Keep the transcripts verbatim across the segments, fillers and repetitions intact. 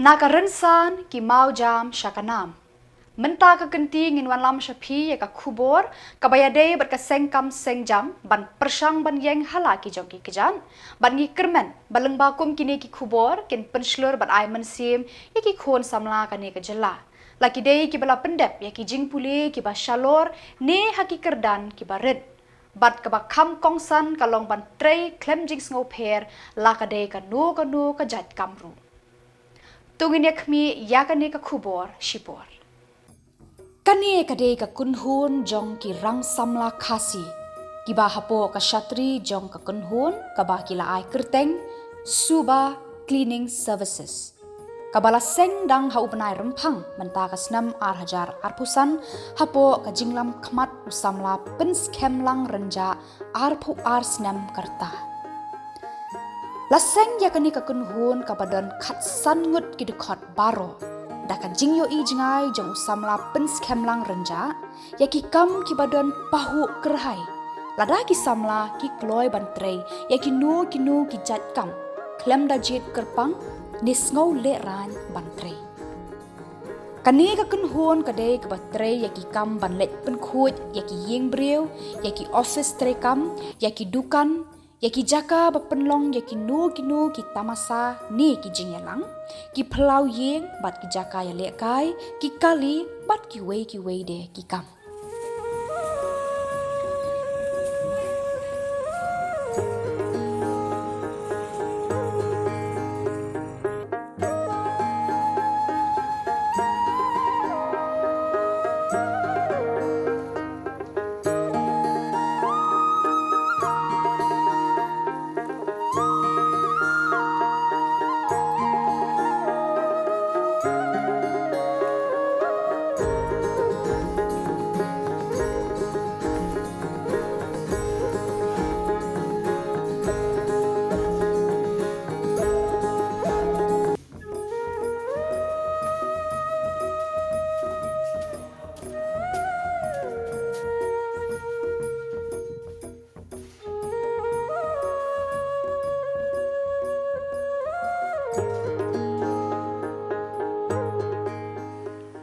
Na ka rynsan ki mawjam sha ka nam. Mynta ka kynti ngin wanlam sha phi ïa ka khubor kaba ïadei bad ka seng kam seng jam ban pyrshang ban ïeng ha la ki jong ki kjat. Bad ngi kyrmen ba lyngba kum kine ki khubor kin pynshlur bad ai mynsiem ïa ki khun samla kane ka jylla. La ki dei kiba la pyndep ïa ki jingpule kiba shalor ne ha ki kyrdan kiba rit. Bad kaba kham kongsan ka long ban trei khlem jingsngewpher la ka dei kano kano ka jait kam ruh. To ngin ïa khmih ïa kane ka khubor shipor. Kane ka dei ka kynhun jong ki rang samla Khasi kiba hapoh ka shatri jong ka kynhun kaba ki la ai kyrteng Suba Cleaning Services, kaba la seng dang ha u bnai Rymphang mynta ka snem ar hajar arphew san hapoh ka jinglam khmat u samla Pynskhem Lang Rynjah, arphew ar snem ka rta. La seng ïa kane ka kynhun kaba don khatsan ngut ki dkhot baroh da ka jingïohi jngai jong u samla Pynskhem Lang Rynjah ïa ki kam kiba don pahuh kyrhai. Lada ki samla ki kloi ban trei ïa kino kino ki jait kam khlem da jied kyrpang ne sngew lehraiñ ban trei. Kane ka kynhun ka dei kaba trei ïa ki kam ban leit pynkhuid ïa ki ïing briew, ïa ki office treikam, ïa ki dukan, ïa ki jaka ba pynlong ïa kino kino ki tamasa ne ki jingïalang, ki phyllaw ïing bad ki jaka ïalehkai, ki kali bad kiwei kiwei de ki kam.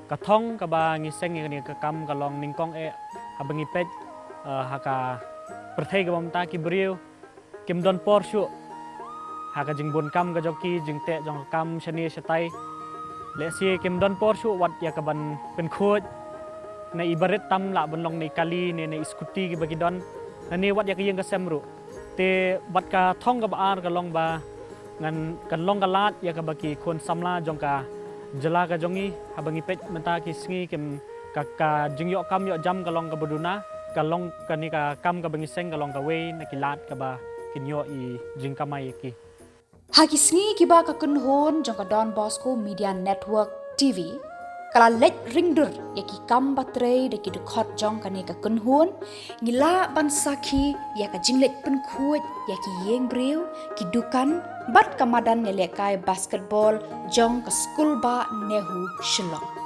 Ka thong kaba ngi seng ïa kane ka kam ka long nyngkong eh haba ngi peit, eh, ha ka pyrthei kaba mynta ki briew kim don por shuh ha ka jingbun kam ka jong ki, jingteh jong ka kam shane shatai. Lehse kim don por shuh wat ïa ka ban pynkhuid. Na i barit tam lah ban long na i kali ne na i scooty kiba ki don, na ne wat ïa ka ïing ka sem ruh. Te bad ka thong kaba ar ka long ba ngan kan long ka lad ïa kaba ki khun samla jong ka jylla ka jong ngi haba ngi peit mynta ki sngi kim ka, ka jingïoh kam ïoh jam ka long kaba duna, ka long kane ka kam kaba ngi seng ka long kawei na ki lad kaba kin ïoh i jingkamai ïa ki. Ha ki sngi kiba ka kynhun jong ka Don Bosco Media Network T V ka la leit ringdur ïa ki kam ba trei da ki dkhot jong kane ka kynhun, ngi lah ban sakhi ïa ka jingleit pynkhuid ïa ki ïing briew, ki dukan bad ka madan ïalehkai basketball jong ka skul bah Nehu Shillong.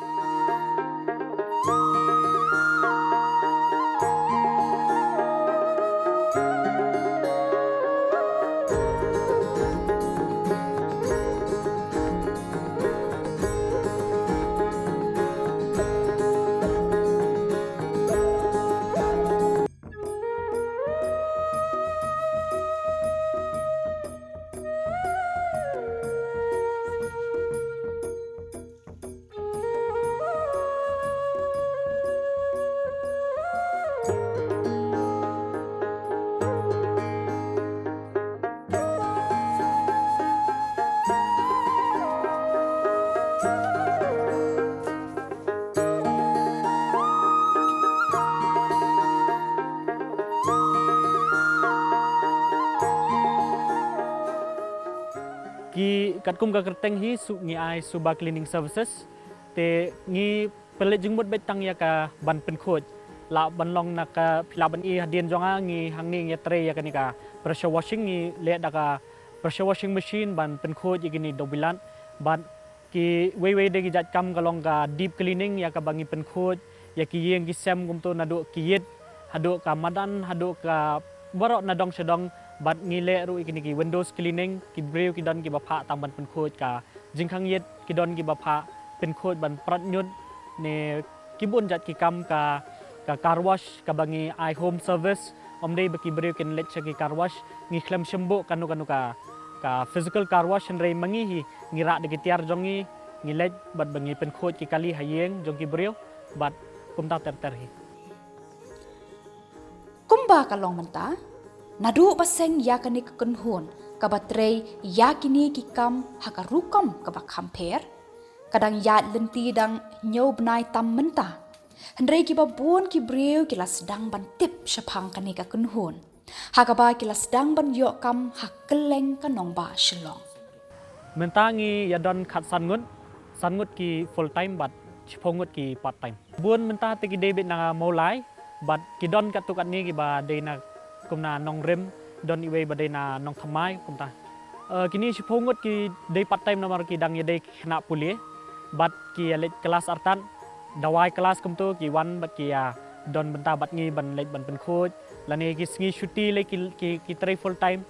Ki katkum ka kyrteng hi su ngi ai Suba Cleaning Services. Te ngi pynleit jingmut beit tang ïa ka ban pynkhuid. Lah ban long na ka phi lah ban i hadien jong nga ngi hangne ngi ïatrei ïa kane ka pressure washing, ngi leh da ka pressure washing machine ban pynkhuid ïa kine dong bilat. Bad kiwei wei de ki jait kam ka long ka deep cleaning ïa kaba ngi pynkhuid ïa ki ïing ki sem kumto naduh ki ïit haduh ka madan haduh ka baroh na dong sha dong. Bad ngi leh ruh ïa kine ki windows cleaning, ki briew ki don kiba phah tang ban pynkhuid ka Jingkhang ïit ki don kiba phah pynkhuid ban prat ñiut ne ki bun jait ki kam ka, ka car wash kaba ngi ai home service. Ym dei ba ki briew kin leit sha ki car wash, ngi khlem shim buh kano kano ka, ka physical car wash, hynrei ma ngi hi ngi rah da ki tiar jong ngi, ngi leit bad ba ngi pynkhuid ki kali ha ïing jong ki briew bad kumta ter ter hi. Kumba ka long mynta, naduh ba seng ïa kane ka kynhun kaba trei ïa kine ki kam ha ka rukom kaba kham pher, ka dang ïaid lynti dang hynñiew bnai tam mynta. Hynrei kiba bun ki briew ki la sdang ban tip shaphang kane ka kynhun, ha kaba ki la sdang ban ïoh kam ha kylleng ka nongbah Shillong. Mynta ngi ïa don khatsan ngut, san ngut ki full time bad shiphew ngut ki part time. Bun mynta te ki dei beit na Mawlai bad ki don katto katne kiba dei na kumna Nongrim, don iwei ba dei na Nongthymmai kumta. Eh, kine shiphew ngut ki dei part time namar ki dang ïa dei khynnah pule bad ki ïa leit klas artat, dawai klas kumto ki wan bad ki ïa don bynta bad ngi ban leit ban pynkhuid. Lane ki sngi shuti lei ki, ki, ki trei full time.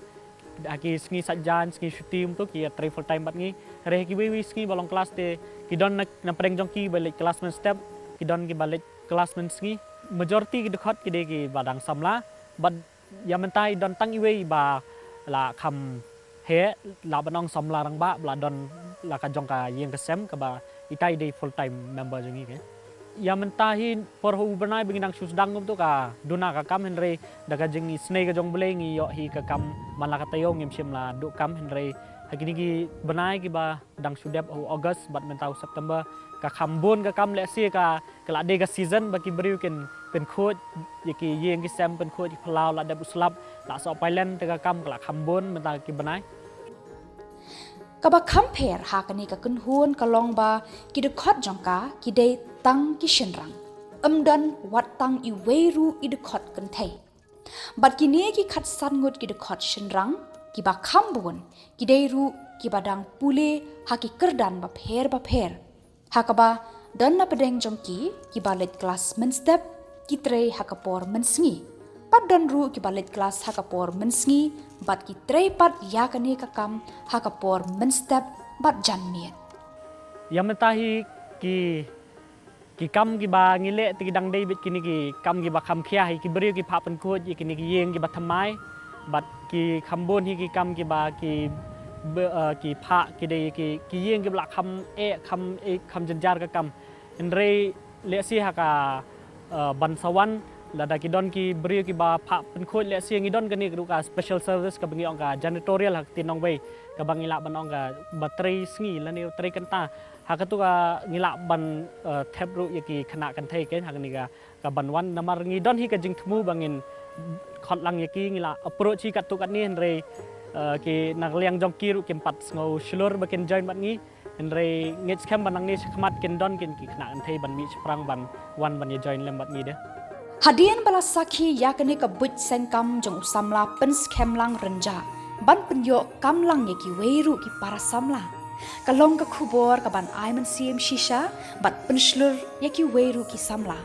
Ha ki sngi saitjaiñ, sngi shuti kumto ki ïa trei full time bad ngi. Hynrei ha kiwei wei sngi ba long klas te ki don na, na pdeng jong ki ba leit klas mynstep, ki don kiba leit klas mynsngi. Majority ki dkhot ki dei kiba dang samla bad ïa mynta i don tang iwei ba la kham heh, lah ban ong samla rangbah ba la don la ka jong ka ïing ka sem kaba itai dei full time member jong ngi ke. Ïa mynta hi por ha u bnai ba ngi dang shu sdang kumto ka duna ka kam, hynrei da ka jingisynei ka jong U Blei ngi ïoh hi ka kam man la ka taïew ngim shym la duh kam, hynrei ha kine ki bnai kiba dang shu dep ha u August bad mynta u September ka kham bun ka kam, lehse ka, ka la dei ka season ba ki briew kin pynkhuid ïa ki ïing ki sem, pynkhuid ïa ki phyllaw, la dep u slap, la soh pailen, te ka kam ka la kham bun mynta ki bnai. Kaba kham pher ha kane ka kynhun ka long ba ki dkhot jong ka ki dei tang ki shynrang. Ym don wat tang iwei ruh i dkhot kynthei. Bad kine ki khatsan ngut ki dkhot shynrang kiba kham bun ki dei ruh kiba dang pule ha ki kyrdan bapher bapher. Ha kaba don na pdeng jong ki kiba leit klas mynstep, ki trei ha ka por mynsngi. Bad don ruh kiba leit klas ha ka por mynsngi bad ki trei pat ïa kane ka kam ha ka por mynstep bad janmiet. Ïa mynta hi ki, ki kam kiba ngi leh te ki dang dei beit kine ki kam kiba kham khia hi, ki briew ki phah pynkhuid ïa kine ki ïing kiba thymmai bad ki kham bun hi ki kam kiba ki be-, eh, ki phah ki dei ki, ki ïing kiba la kham eh, kham eh, kham jynjar ka kam. Hynrei lehse ha ka, eh, ban sa wan lada ki don ki briew kiba phah pynkhuid, lehse ngi don kane ruh ka special service kaba ngi ong ka janitorial ha ka ktien nongwei, kaba ngi lah ban ong kaba trei sngi lane trei kynta. Ha katu ka ngi lah ban, eh, thep ruh ïa ki khynnah kynthei kein ha kane ka, ka ban wan, namar ngi don hi ka jingthmu ba ngin khot lang ïa ki, ngi la approach hi katto katne, hynrei, eh, ki na ka liang jong ki ruh kim pat sngew shlur ba kin join bad ngi. Hynrei ngeit skhem ba nangne shakhmat kin don kin ki khynnah kynthei ban mih shaphrang ban wan ban ïa join lem bad ngi de. Hadien ba la sakhi ïa kane ka buit sengkam jong u samla Pynskhem Lang Rynjah ban pynïoh kam lang ïa kiwei ruh ki para samla, ka long ka khubor ka ban ai mynsiem shisha bad pynshlur ïa kiwei ruh ki samla,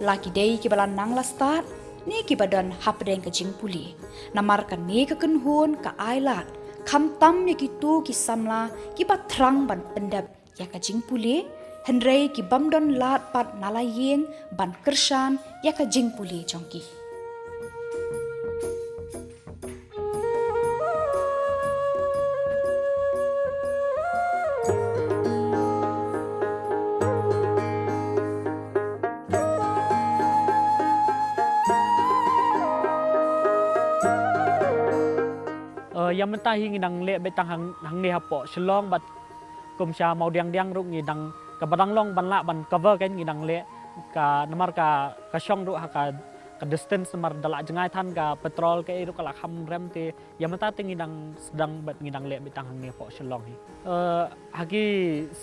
la ki dei kiba la nang la stad ne kiba don hapdeng ka jingpule. Namar kane ka kynhun ka ai lad khamtam ïa kito ki samla kiba thrang ban pyndep ïa ka jingpule, hynrei ki bym don lad pat na la ïing ban kyrshan ïa ka jingpule jong ki. Eh, ïa mynta hi ngi dang leh beit tang hang, hangne hapoh Shillong bad kum sha Mawdiangdiang ruh ngi dang, kaba dang long ban lah ban cover kein ngi dang leh ka, namar ka, ka shong ruh ha ka, ka distance, namar da la jngai than ka petrol kaei ruh ka la kham rem, te ïa mynta te ngi dang sdang bad ngi dang leh beit tang hangne hapoh Shillong hi. Eh, ha ki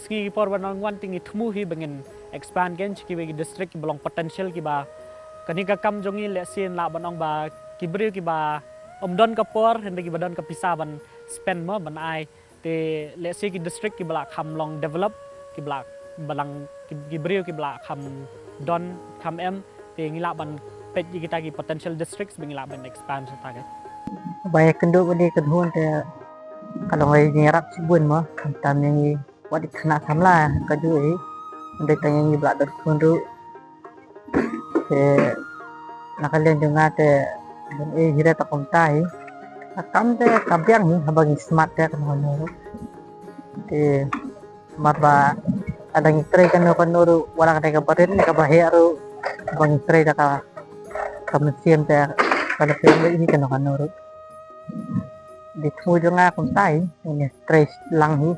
sngi ki por ban wan te ngi thmu hi ba ngin expand kein sha kiwei ki district kiba long potential kiba kane ka kam jong ngi lehse lah ban ong ba ki briew kiba ym don ka por hynrei kiba don ka pisa ban spend mo ban ai. Te lehse ki district kiba la kham long develop, kiba la, ba lang ki, ki briew kiba la kham don, kham em, te ngi lah ban peit ïa kita ki potential districts ba ngi lah ban expand sha ta ka. Ba ïa kynduh ba dei kynhun te ka long ïa ngi rap shibun mo, khamtam ïa ngi wat i khynnah samla ka ju i. Dei tang ïa ngi ba la don khun ruh. Te na ka liang jong nga te, don i hi re ta kumta hi. Ka kam te ka biang hi, haba ngi smat te kano kano ruh. Te namar ba lada ngi trei kano kano ruh, wat la ka dei kaba rit ne kaba heh ruh, haba ngi trei da ka, ka mynsiem te ka la pynlong hi kano kano ruh. Dei thmu jong nga kumta hi, ngi trei lang hi.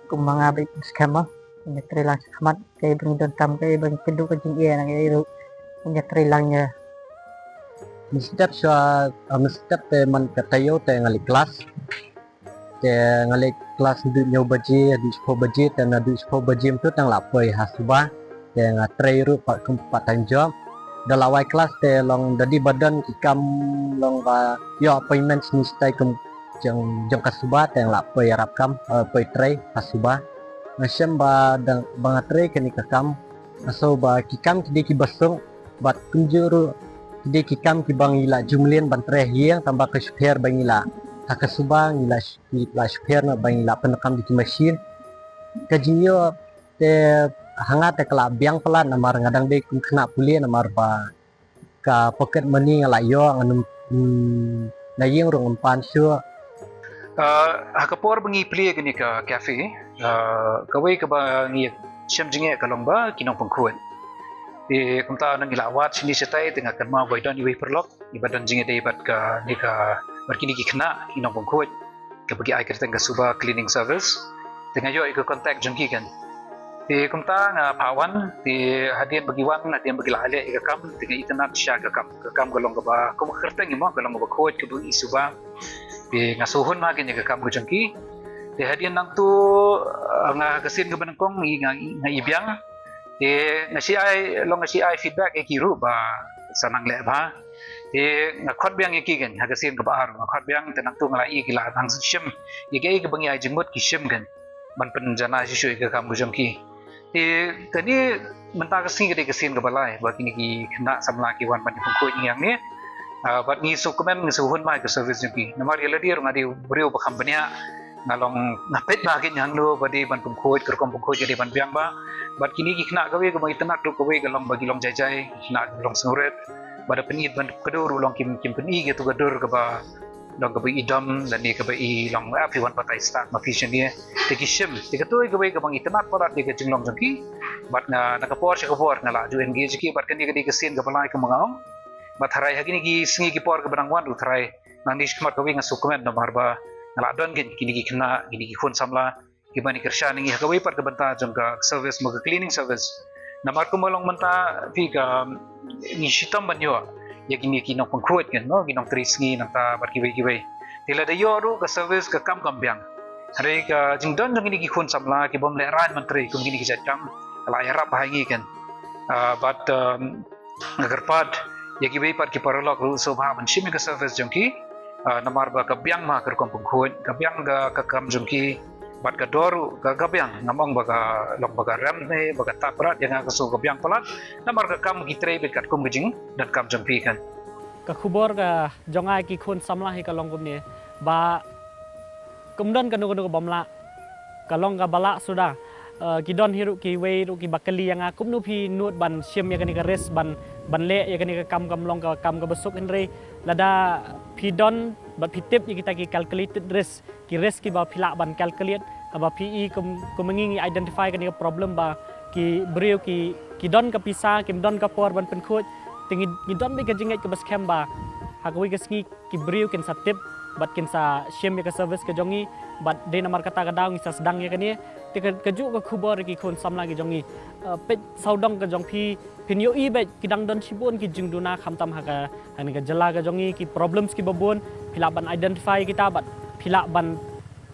Kum ma nga ba i skhem ma, ngi trei lang shakhmat, kaei ba ngi donkam, kaei ba ngi kynduh ka jingeh na kaei ruh, ngi trei lang ïa. Mynstep shuwa, ah, mynstep te man ka taïew te nga leit klas. Te nga leit klas naduh hynñiew baje haduh shiphew baje, te naduh shiphew baje mynta tang la poi ha suba. Te nga trei ruh pat kum part time job. Da la wai klas te long da dei ba don ki kam long ba ïoh appointment shini shatai kum jong, jong ka suba, te nga la poi ïarap kam, eh, poi trei ha suba. Nga shem ba dang ba nga trei kane ka kam, nga sngew ba ki kam ki dei kiba suk, bad kumjuh ruh ki dei ki kam kiba ngi la ju mlien ban trei ha ïing, tang ba ka shipher ba ngi la, ha ka suba ngi la sh-, ngi la shipher noh ba ngi la pyndonkam da ki machine. Ka jingïoh te ha nga te ka la biang palat namar nga dang dei kum khynnah pule, namar ba ka pocket money nga la ïoh, nga nym, mm, na ïing ruh ngam pan shuh. Ah, ha ka por ba ngi plie kane ka cafe, ah, kawei kaba ngi shem jingeh ka long ba ki nongpynkhuid. Te kumta nang ngi la wad shini shatai, te nga kynmaw ba i don iwei i paralok iba don jingïadei bad kane ka, bad kine ki khynnah ki nongpynkhuid, kaba ki ai kyrteng ka suba cleaning service. Te nga ïoh ïa ka contact jong ki kan. Te kumta nga phah wan, te hadien ba ki wan, hadien ba ki la leh ïa ka kam, te nga itynnad sha ka kam. Ka kam ka long kaba, kum ka kyrteng i mo, ka long kaba khuid, kaba i suba. Te nga sngewhun ma ïa ka kam ka jong ki. Te hadien nangtu, eh, nga ha ka sien kaba nyngkong, i nga, nga i biang. Te nga shu ai, long nga shu ai feedback ïa ki ruh ba sa nang leh bha. Te nga khot biang ïa ki kan, ha ka sien kaba ar nga khot biang, te nangtu nga la i ki la nang shim ïa kaei kaba ngi ai jingmut ki shim kan, ban pynjanai shuh shuh ïa ka kam ka jong ki. Te kane mynta ka sngi ka dei ka sien kaba lai ba kine ki khynnah samla ki wan ban ïa pynkhuid ïa ngi hangne. Ah, bad ngi sngewkmen, ngi sngewhun ma ïa ka service jong ki. Namar ïa lade ruh nga dei u briew ba kham bniah, nga long, nga peit ba ha kane hangno ba dei ban pynkhuid, ka rukom pynkhuid ka dei ban biang bha. Bad kine ki khynnah kawei kaba itynnad ruh kawei ka long ba ki long jai jai, ki khynnah ki long sngewrit. Bad da pynït ban kdew ruh long kim, kim pyni ïa kato ka dur kaba long kaba i dom lane kaba i long, ah, phi wan batai stad ma phi shane. Te ki shim, te kato kawei kaba ngi itynnad palat ïa ka jinglong jong ki. Bad nga, na ka por sha ka por nga la ju engage ki, bad kane ka dei ka sien kaba lai kumba nga ong. Bad tharai ha kine ki sngi ki por kaba nang wan ruh tharai nangne shakhmat kawei nga sngewkmen namar ba nga la don kine, kine ki khynnah, kine ki khun samla kiban kyrshan ïa ngi ha kawei pat ka bynta jong ka service, mo, ka cleaning service. Namar kumba long mynta phi ka, ngi shitom ban ïoh ïa kine ki nongpynkhuid kan, mo, ki nongtrei sngi nangta bad kiwei kiwei. Te lada ïoh ruh ka service ka kam kam biang. Hynrei ka jingdon jong kine ki khun samla ki bym lehraiñ ban trei kum kine ki jait kam ka la ïarap bha ïa ngi kan. Ah, bad, um, nga kyrpad ïa kiwei pat ki paralok ruh sngewbha ban shim ïa ka service jong ki, ah, namar ba ka biang ma ka rukom pynkhuid, ka biang ka, ka kam jong ki, bad ka dor ruh ka, ka biang, ngam ong ba ka long ba ka rem ne ba ka tap brat, ïa nga ka sngew ka biang palat namar ka kam ki trei beit katkum ka jingdonkam jong phi kan. Ka khubor ka jong nga ïa ki khun samla hi ka long kumne ba kum don kano kano ka bym lah, ka long kaba lah suda. Eh, ki don hi ruh kiwei ruh kiba kylli ïa nga kumno phi nud ban shim ïa kane ka risk ban, ban leh ïa kane ka kam kam long ka kam kaba suk, hynrei lada phi don bad phi tip ïa kita ki calculated risk, ki risk kiba phi lah ban calculate, haba phi i kum, kum ngi, ngi identify kane ka problem ba ki briew ki, ki don ka pisa, kim don ka por ban pynkhuid, te ngi, ngi don beit ka jingngeit kaba skhem ba ha kawei ka sngi ki briew kin sa tip bad kin sa shim ïa ka service ka jong ngi, bad dei namar kata ka daw ngi sa sdang ïa kane. Te ka, kajuh ka khubor ïa ki khun samla ki jong ngi. Eh, peit sawdong ka jong phi, phin ïohi beit ki dang don shibun ki jingduna khamtam ha ka, ha kane ka jylla ka jong ngi, ki problems kiba bun phi lah ban identify kita bad phi lah ban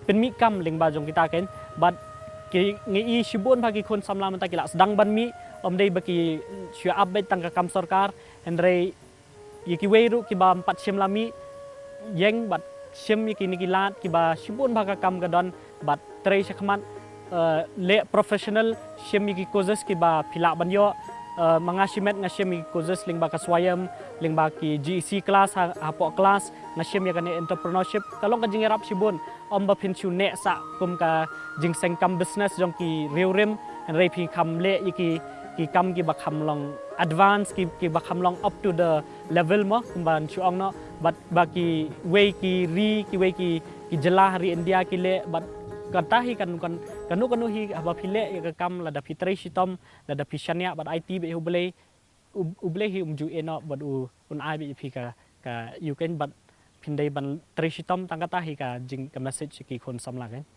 pynmih kam lyngba jong kita kan. Bad ki, ngi i shibun bha ki khun samla mynta ki la sdang ban mih, ym dei ba ki shu ap beit tang ka kam sorkar, hynrei ïa kiwei ruh kiba ym pat shym la mih ïeng bad shim ïa kine ki lad kiba shibun bha ka kam ka don bad trei shakhmat, eh, leh professional, shim ïa ki courses kiba phi lah ban ïoh, Uh, ma nga shimet nga shim ïa ki courses lyngba ka Swayam, lyngba ki G E C class, ha, hapoh class nga shim ïa kane entrepreneurship, ka long ka jingïarap shibun. Ym ba phin shu neh sah kum ka jingseng kam business jong ki riewrim, hynrei phi kham leh ïa ki, ki kam kiba kham long advance, ki, kiba kham long up to the level mo, kumba shu ong noh, bad ba kiwei ki ri, kiwei ki, ki jylla ha ri India ki leh, bad kata hi kan, kan, kano kano hi haba phi leh ïa ka kam, lada phi trei shitom, lada phi shaniah bad aiti beit ha U Blei, U, U Blei hi um ju ïeh noh bad u, un ai beit ïa phi ka, ka ïew keiñ, bad phin dei ban trei shitom. Tang kata hi ka jing, ka message ki khun samla keiñ.